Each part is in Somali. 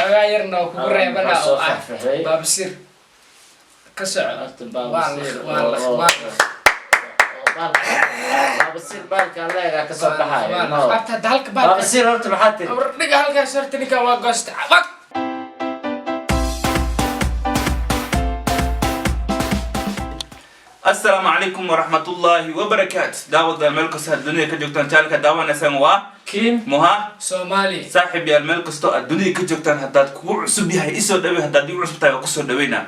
Xoogaa yarna oo kugu reebana Soo oo ah faahfaahiyey. Baabasiir ka soco. Horta baabasiir Waa la waa la baabasiir baalka leegaa kasoo baxayo, no. Horta hadda halka baalka Baabasiir horta maxaa tiri? War dhiga halkaas horta, ninkan waa goosta. Wag! Asalaamu calaykum waraxmatullaahi wabarakaatu. Daawada meel kastoo aad dunida ka joogtaan, channelka daawanaysaan waa Kiin Muha Soomaali. Saaxiib yaal, meel kastoo aad dunida ka joogtaan, haddaad kugu cusub yahay isoo dhawey, haddaad igu cusub tahay waa kusoo dhaweynaa.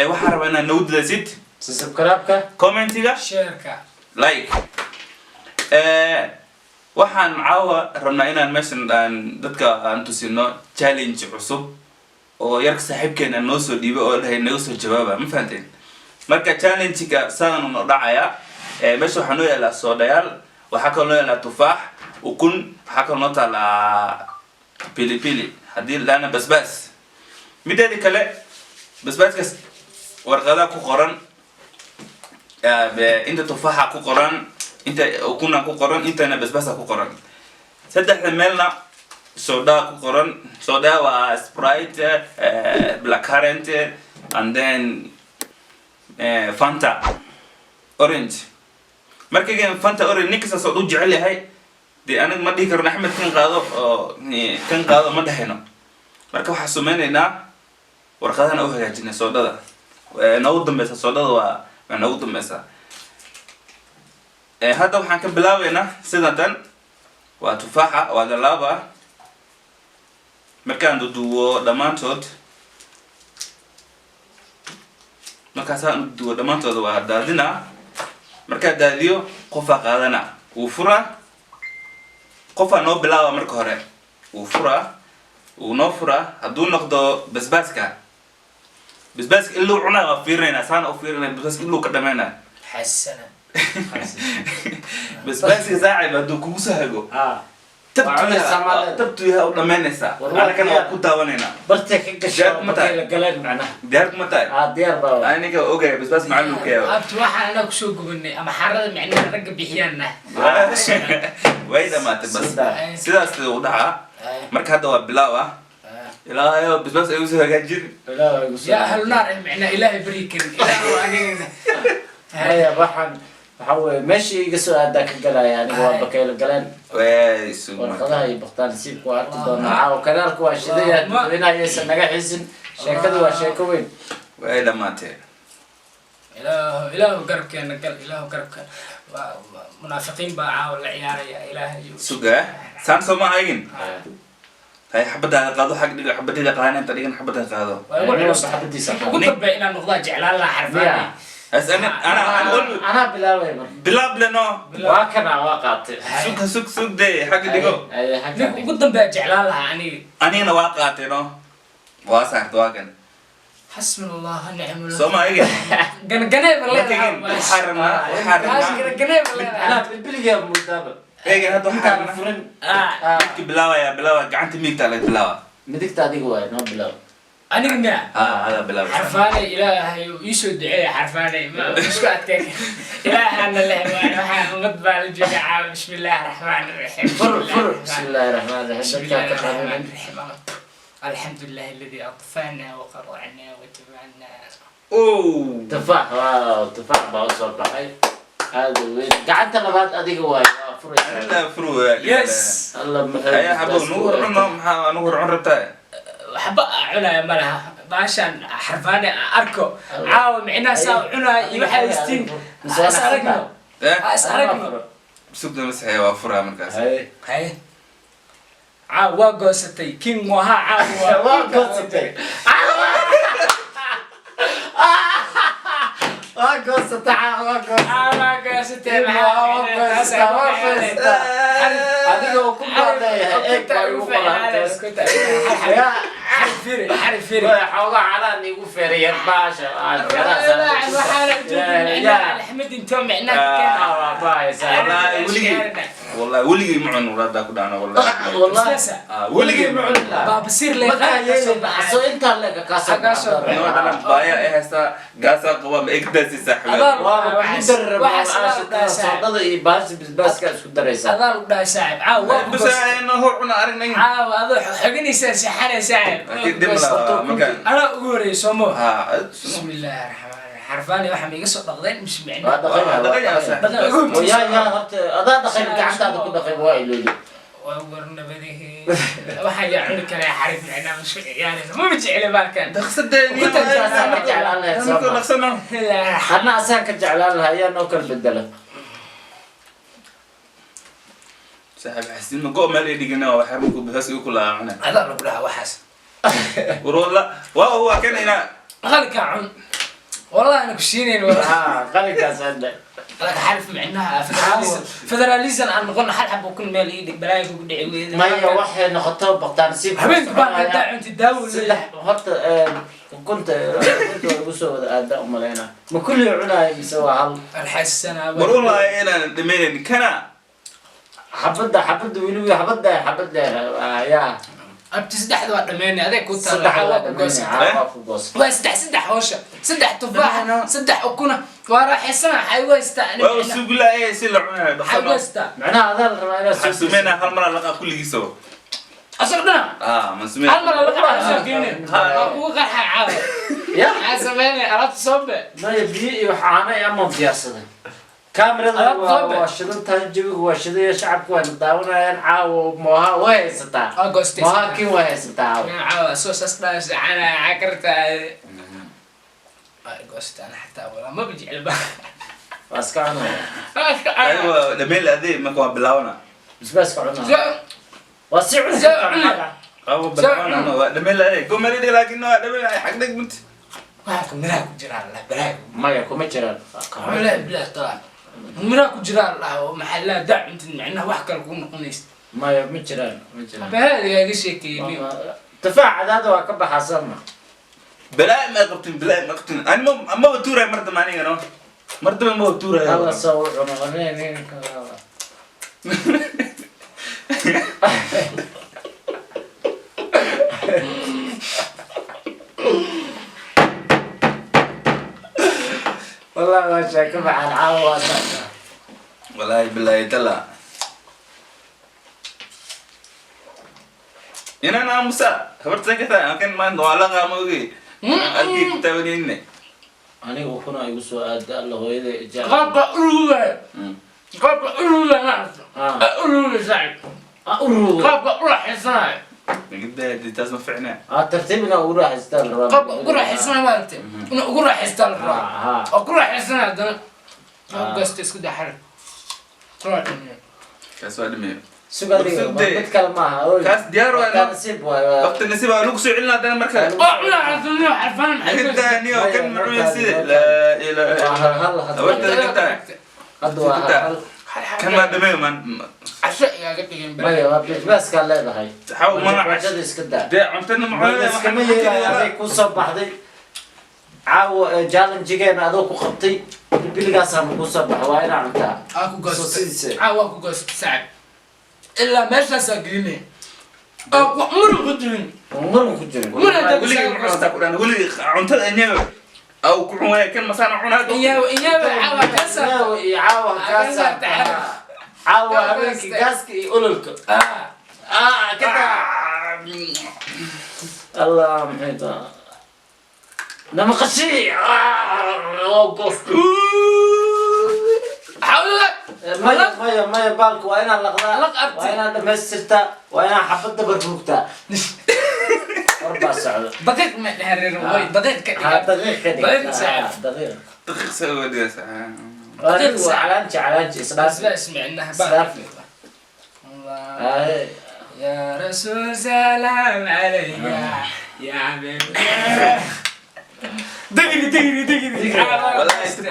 Waxaan rabaa inaad nagu dadasid subscribe-ka, commentiga, shareka, like. Waxaan caawa rabnaa inaan meeshan aan dadka aan tusino challenge cusub oo yarka saaxiibkeena noo soo dhiibay oo dhahay naga soo jawaaba. Ma fahanteen? Marka challenge-ga saadan noo dhacaya. Meesha waxaa noo yaalaa soodhayaal, waxaa kaloo noo yaalaa tufaax, ukun, waxaa kaloo noo taalaa pilipili, haddii la dhahana basbaas. Mideeda kale, basbaaskaas warqadaa ku qoran, inta tufaaxa ku qoran, inta ukuna ku qoran, intana basbaasa ku qoran, saddexda meelna soda ku qoran. Soda waa Sprite, black currant and then Fanta orange. Markaygan Fanta orange nin kasta soo u jecel yahay dee, aniga ma dhihi karno Axmed kan qaado oo kan qaado, ma dhehayno. Marka waxaa sameynaynaa warqadahana u hagaajinay. Soodhada noogu dambeysa, soodhada waa noogu dambeysaa. Hadda waxaan ka bilaabeynaa sidan. Tan waa tufaaxa, waa lalaaba. Markaan duduwo dhammaantood, markaasaan duduwo dhammaantood, waa daadinaa. Markaa daadiyo, qofaa qaadana, wuu furaa. Qofaa noo bilaaba. Marka hore wuu furaa, wuu noo furaa. Hadduu noqdo basbaaska, basbaaska iluu cunaa waa fiirinaynaa, saana u fiirinaya basbaaska iluu ka dhameynaa. Xasana. Basbaaska saacib hadduu kugu soo hago, Waa cunaysaa maaleed. tabtu yaha u dhamaynaysaa. War waa Annagana waa diyaar. ku daawanaynaa. Bartay ka gasho. Diyaar kuma tahay? Markay la galeen macnaha. Diyaar kuma tahay? Ah, diyaar baa waa. Aniga ogaya basbaas macallin uu ka yaaba. Abti, waxaan anaa kusoo gubanay ama xarada micnaha ragga bixiyaanna. Way dhamaatay bas. Sidaa. Sidaas u dhacaa. Marka hadda waa bilaaw ah. Ilaahayo basbaas ay usoo hagaajin. Ilaahu igu soo Yaa ahlu naar eh, micnaha Ilaahay baryi karin, Ilaahu aniga. Maya, waxaan waxaa weeye meeshii iga soo aadaa ka galaya aniga waa bakaylo galeen. Way sug marka. Warqadaha iyo baktaan nasiibka waa arki doonaa. Caawa kanaalka waa shidaya, dadweynaha ayaysan naga xiisin. Sheekadu waa sheeko weyn. Way dhamaatee. Ilaahu, Ilaahu garabkeena gal, Ilaahu garabkeena. Munaafiqiin baa caawa la ciyaaraya, Ilaahay. Suga, saan soo ma aygin. Hay, xabadaada qaado, xag dhiga. Xabadida qaadana, inta dhigan xabada qaado. Waa igu culus. Xabadiisa. Ugu dambeeya inaan noqdaa jeclaan lahaa, xarfaani. As ana ana ana Anaa bilaabay marka. Bilaab leno. Waa kana, waa qaatay. Sug, sug, sug dee, xagga dhigo. Ay, xagga Ninka dhigo. ugu dambeeya jeclaan lahaa aniga. Anigana waa qaatay no, waa saarta, waa kan. Xasbuna Allah nicmal. Soo ma aygin? Ganganee ba leedahay. Markaygan waxaa rabnaa waxaa Taas rabnaa ganganee ba leedahay. Anaa bilbiligaa muddaaba. Eegin, hadda waxaa Intaan rabnaa furin. Ah. Midki bilaabaya, bilaaba. Gacanta midigtaa laga bilaaba. Midigta adiga waay, noo bilaab. Aniga miya? Ha, hada bilaaba. Xarfaanay, Ilaahay ii soo duceeya. Xarfaanay ma isku adkay, Ilaahana leh. Waxaa ummad baa la jooga caawa. Bismi illaahi raxmaani raxiim. Fur, fur. Bismi illaahi raxmaan بسم raxiim. الله Dadkaa ka الرحمن qaadanin. الرحيم. الحمد لله الذي أطفانا وقرعنا وتبعنا. Oh. Tufaax, waaw, tufaax baa usoo baxay, aada u weyn. Gacanta labaad adiga waay, waa furaysaa. Ila furu. Yes. Alla maxay Haya, xabo nugu hor cuno. Maxaa nugu hor cun rabtaa? Waxba cunaya ma laha baashaan. Xarfaane arko caawa micnaha saa u cunaya iyo waxaa haystiin. Is aragno. Eh. Is aragno. Sugda masaxaya, waa furaa markaas. Hay. Haye, caawa waa goosatay King Moha caawa. Waa goosatay, waa goosatay, waa goosatay. Caawa waa goosatay. Waa goosatay, waa goosatay. Adiga oo ku baa leeyahay, eeg baa igu qolantaas. Yaa. Xarif xarif firi. Way xoogaa calaan igu feeriyeen baasha aan Axmed intoo micnaha. Wallaahi weligii Wallahi weligay ma cuno haddaa ku dhacno wallahi. Wallahi. Basbaasa. Ah, weligay ma cunin lahaa. Baabasiir le Markaa yeelin soo intaa leega kaa soo Kaa soo baxda. Noo dhalan baaya ay haystaa gaasaa qaba ma egdaasi saaxiib. Waaba kugu darara Waxaas maasha adaa saaxib. soodhada iyo baasha basbaaska isku daraysaa. Adaa lagu dhahay saaxib caawa waa ku Bas goostay. ayna hor cuna aragnay. Caawa adoo xoginaysaa seexanay saaxib. Laakiin dib la markaan. Anaa ugu horeeyay soomo. Ha. Bismillaahi raxmaani raxiim. Xarfaani waxaa ma iga soo dhaqdeen mis Waa micno. dhaqan Waa dhaqan yaa saaxib. Dhaqan ugu oo yaa yaa horta adaa dhaqay gacantaada ku dhaqay waa iloobi. Waa war nabadihi. Waxaa yaa cuni karaa xarif micnaa ma isku ciyaaraysa. Maba jecli baalkan. Dhaqsadeeni. Ukunta intaasaa ka jeclaan lahayd soo ma. Dhaqsano. Anna asaan ka jeclaan lahaa ayaa noo kala bedela. Saaxiib xasin ma go meel ay dhigina waa xarun ku basas igu kula cuna. Adaa lagu dhahaa waxaas. War walla waa waa kan ina Qalinkaa cun. Wallahi ana ku siinayn wallah. Haa, qalinkaas hadda. Laka xarif micnaha federalism federalism aan noqon hal xabo kun meel ii dhig balaayo kugu dhici weyda. Maya waxay noqoto baqtaansiib. Habeenka baan hadaa cunti daawo saddex horta ukunta ukunta waa lagu soo wada aadaa umalaynaa ma kulli cunaayo mise waa hal. Alxasana. War wallahi inaan dhamaynayn kana. Xabadda xabadda weli xabadda xabadda yaa. Abti saddexda waa dhameynay adeeg ku taala saddex waa waa ku goosan. dhameynaya waa ku goosan. Waa saddex saddex hawsha saddex tufaaxa saddex ukuna waa raaxaysana waxay ugu haystaa ani Waa micnaha. sugulaay si la cunayo Waxay ugu dhaqsano. haystaa. Macnaha adaa la rabaa inaad Waxaan sumeynaa hal mar laqa kulligiisa. Asaga dhana. Ah, ma sumeyn. Hal mar laga qarxaa geene. Ha. Waa kugu qarxaa caawa. Ya. Maxaa sameynaya alaabta soo be. Maya biyo iyo wax caano iyo ama diyaarsaday kaamirada Alaab waa soo be. Waa shidan tahay jawigu waa shidaya shacabku waa daawanayaan caawa mooha way haysataa. Waa goostay. Mooha kin way haysataa caawa. Caawa soo saas dhaas cana cakarta. Waa goostaan xataa walaa ma bijecel ba. Waa iska cunaya. Aywa dhamayn la adeey marka waa bilaawana. Basbaaska cunaya waa sii cuni Soo kartaa cuni. maxaa? Qabo bilaawana no waa dhamayn la adeey. Go meel dhig laakiin waa dhamayn xaq dhig mut. Waxaa ka miraha ku jiraa la balaayo. Maya kuma jiraan. Walahi bilaah talaa. Miraha ku jiraa la oo maxaa la daa cuntin micnaha wax kale kugu noqonaysa. Maya ma jiraan ma jiraan. Bahal iga sheekeeyay. Tufaax cadaada waa ka baxaa sama. Balaa ma qabtin balaa ma qabtin. Ani ma ma tuuray mar dambe aniga no. Mar dambe ma tuuray. Alla soo u cuno ninka. Wallahi waa sheeko macaan caawa waa saasa. Wallahi billahi tala. Inaan aamusa habarta ka tahay kan maan waa la qaamo ogi. Alkii kitaabinine. Aniga ukuna igu soo aada alla hooyada ijaa. Qaabka uruga. Qaabka uruga ma aragto. Ah. Uruga saaxib. Ah, uruga. Qaabka u raaxaysanayo. Nagada taas ma ficna. Ah, tartiib inaa ugu raaxaystaa la rabaa. Qaabka ugu raaxaysanayo ma aragtay. Inuu ugu raaxaystaa la rabaa. Ah, ah. Oo ku raaxaysanayo haddana. Ah. Gosta isku daa xarig. Kaas waa dhameeyo. Suga adiga, Sug dee. mid kale maaha oy. Kaas diyaar waa Markaa nasiib waay waa. Waqti nasiib waa lagu soo celinaa haddana marka. Oo cunaa xarfaan xarfaan maxay Nagada niyo kan macuna sida la ilaaha. Waa hal hal hadda. Habarta ka tahay. Hadda waa hal hal. Kan ma dhameeyo man. Casho igaaga dhigin bal. Maya waa basbaaskaa leedahay. Xaw mana cash. Rajada iska daa. Dee cuntana Maya macuna iskama yeelaayo aday kuu soo baxday. Caawa challenge-geena adoo ku qabtay bilbilgaasaa ma kuu soo baxa waa inaa cuntaa. Aa ku Soo goostay. sidiisa. Caawa waa ku goostay saaxib. Ilaa meeshaasaa gelinay. Oo ku muruq ku jirin. Muran ku jirin. Muran dad- Weligii ma cuntaa ku dhan weligii cuntada inyaga aw ku cun waaya kan masaana cunaa. Iyaawa iyaawa caawa ka saarta. Caawa iyo caawa kaa Kaa saarta. saarta. Caawa Kaa habeenkii goostay. gaaska iyo ololka. Ah. Ah, ka daa. Allah maxay tahay? Nama qashi. Ah, oo goostay. Xawla. Maya maya maya baalku waa inaad laqdaa. Laq abti. Waa inaad dhamaystirtaa. Waa inaad xabadda barruugtaa. War baa socda. Daqiiq ma dhahareer way daqiiq ka Ha dhigaa. daqiiq ka dhig. Daqiiq saac. Ha, daqiiq. Daqiiq soo wadiyasa. Waa Daqiiq adigu saac. calaanji calaanji isdhaaf. Isla ismicnaha Isdhaaf. Allah. Aaye. يا رسول سلام عليك يا حبيبي دقري دقري دقري والله تبكي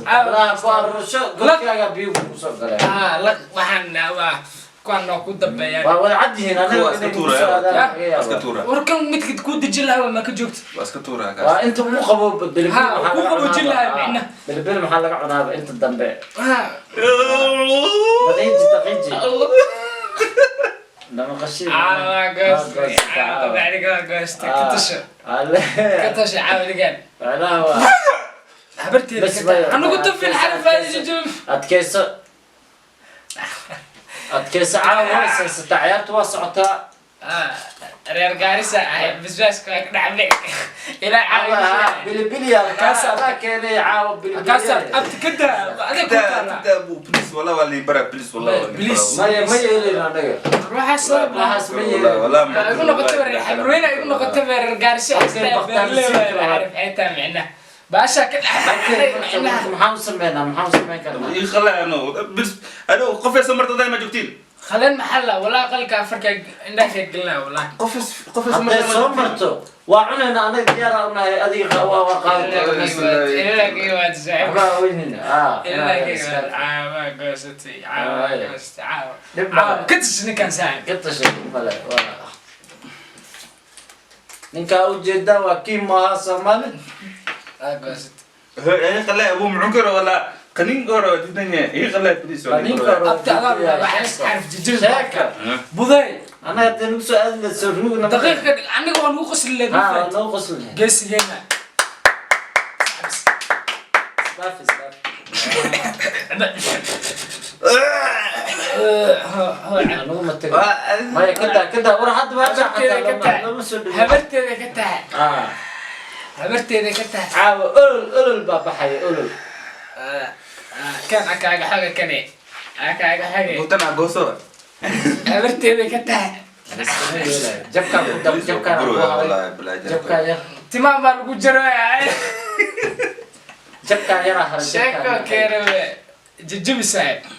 Allah ku arusho godkaaga biyo kugu soo galeen. آه لا waxaan waa Kuwan waa ku dambeeyaan. Waa wada cad yihiin anaga Kuwa iska inay ku tuuraya. soo aadaan Ya. laga Waa iska yaabaa. tuura. Warkan midka ku dejin lahaa ma ka joogto. Waa iska tuura Waa kaas. inta ugu qabo bilbil. Ha, Maxaa ku laga qaboojin cunaaba? lahaa, micnaha. Bilbil maxaa laga cunaaba inta dambe? Ha. Daqiiji, daqiiji. Lama qashin. Caawa goostay, caawa bacdiga waa goostay. Ka tasho, ka tasho caawdigan. Macnaha waa Habarteeda Bas ka maya, tahay anigu tufin xarfaadi jujub. Adkayso, adkayso. Caawa waa isaysataa, ciyaartu waa socotaa. Reer Gaarisa ahay, basbaaska waa ka dhacday ilaa Caawa caawa. Bilibiliya Kaasaa- kaasaa keenay caawa bilibiliya. Kaasaa abti ka daa adig ku taala. Please, wallah waa liibara, please, wallah waa liibara. Please. Maya, ma yeelin anaga. Ruuxa soo Waxaas ma yeelin. Wallah, wallah. Igu noqotay reer Xabrweyne, igu noqotay reer Gaarisa. Halkay baktaan Beerley si kala. xarif xitaa micnaha baasha ka dhacday micnaha. Maxaan u sameynaa? Maxaan u sameyn karnaa? Ii qalaa ano. Bis ano qof soo marta ma joogtiin. Khaleen maxalla walaa qalka afarka indhaha ka gelinaa walaa. Qof soo Hadday marta. soo marto waa cunayna anaga, diyaar u nahay. Adiga waa qaadatay. Waxbaa weynina. Caawa goosatay, caawa goosatay, caawa. Dhib Caawa male. ka tasha ninkan saaxib. Ka tashay, dhib male. Waa ninkaa ujeedaa, waa kii maaha Soomaali. Waa goosatay. Ii qalaa abu mucunkar wala qanin goro didan yahay. Ii qalaa, please, waa Qanin liibara. karo. Abti adaa waxaa xarif jijib. Sheeka. Buday. Annaga hadee nagu soo aadi lahayd soo ruugna. Daqiiqa aniga waan ugu qosli lahayd. Ha, Ma waa fahanti. noo qosli lahayd. Geesigeena. Isdhaaf, isdhaaf. Anigu ma tago. Maya, kadaa, kadaa. War hadda waa Habarteeda ka tahay. lama soo dhawo. Habarteeda ka tahay. Ah. Habarteeda ka tahay. Caawa olol, olol baa baxaya, olol. Kan akaaga xaga kane akaaga xage. Butan agoso. Habarteeda ka tahay. Iskama yeelayo. Jabkaan ku dab, jabkaan ku haray, jabkaan yar. Timaha baa lagu jaraya. Jabkaan yaraa haray. Sheeko Jabkaan. keena jijibi saaxib.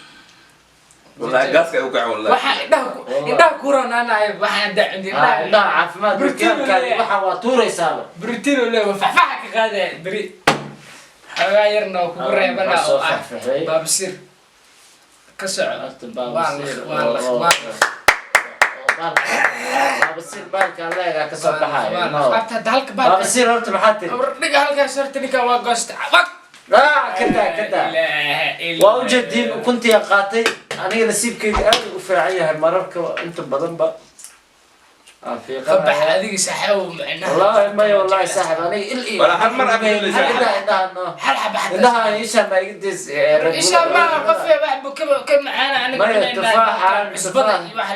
Wallahi gaaska u kaca wallahi. Waxaa indhaha indhaha ku ronaanayo waxaan dacindi. Ah, indhaha caafimaad. Brotiin uu Jabkaan leeyahay. waxa waa tuuraysaaba. Brotiin uu leeyahay, faxfaxa ka qaadaya beri xoogaa yarna oo kugu reebana Maxaa soo oo ah faxfaxay? Baabasiir ka soco. Horta waa baabasiir waa waa baabasiir baalka leegaa ka soo baxayo, no. Abta hadda halka baalka. Baabasiir horta maxaa tiri? War dhiga halkaas horta, ninkan waa goosta. Wag. Ah, kadaa, kadaa. Ilaaha illa. Waa ujeediin, ukuntiyaa qaatay. Aniga nasiibkayga aad u fiican yahay mararka inta badanba aan Qabax fiiqanaya. Adiga saaxiib macnaha. Wallahi maya, wallahi saaxib, aniga il iyo Wala hal mar abdi indhaha, indhaha no. Hal xaba xataa. Indhaha isha ma iga des. Isha ma qof wax buu ka macaana aniga. Maya, tufaaxa, cusbada tufaax. Iyo wax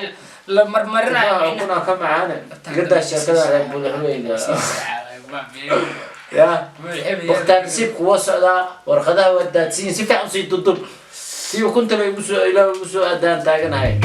la marmarinayo Tufaaxa macnaha. ukunaa ka macaane. Igadaa sheekada reer buulaxweyga ya. Waqtaa nasiibku waa socdaa, warqadaha waa daadsiyin, si fiican usii dudub si ukunta la igu soo, ilaah ugu soo aadaan taaganahay.